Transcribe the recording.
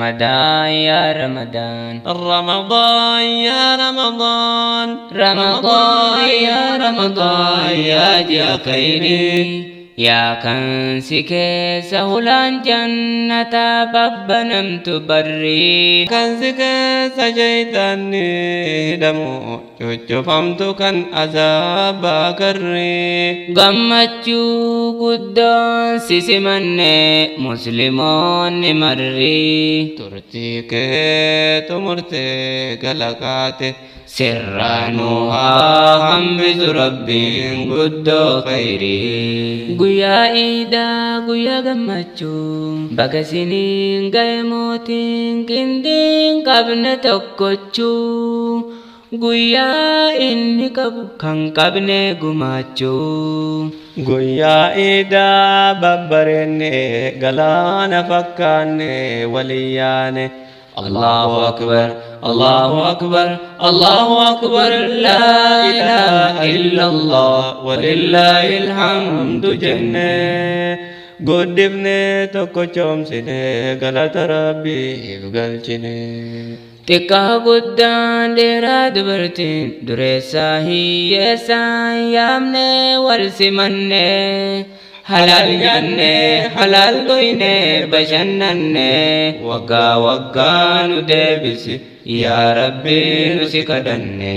Ramadaan yaa Ramadaan. Ramadaan yaa Ramadaan. Ramadaan yaa Ramadaan yaa ji'a khayrii. Yaa kan si keessa hulaan jannataa babbanamtu barrii. Kan si keessa shayxaanni hidhamu cuccufamtu kan azaabaa karri. Gammachuu guddoon si simanne musliimoonni marri. Turtii kee xumurtee galaqaate. Sirraa nu haa hambisu Rabbiin guddoo khayrii. Guyyaa iidaa guyyaa gammachuu baga isiniin ga'e mootiin qindiin qabne tokkochuu. Guyyaa inni qabu kan qabne gumaachuu. Guyyaa iidaa babbareenne galaana fakkaanne waliyyaane. Allahu akbar, Allahu akbar, Allahu akbar, laa ilaaha illallah, walillahil hamdu jenne. Guddifne tokko coomsine galata Rabbiif galchine. Xiqqaa guddaan dheeraa dubartiin dureessaa hiyyeessaan yaamne wal simanne. Halaal nyaanne halaal dhuyne bashannanne waggaa waggaa nu deebisi yaa Rabbi nu si kadhanne.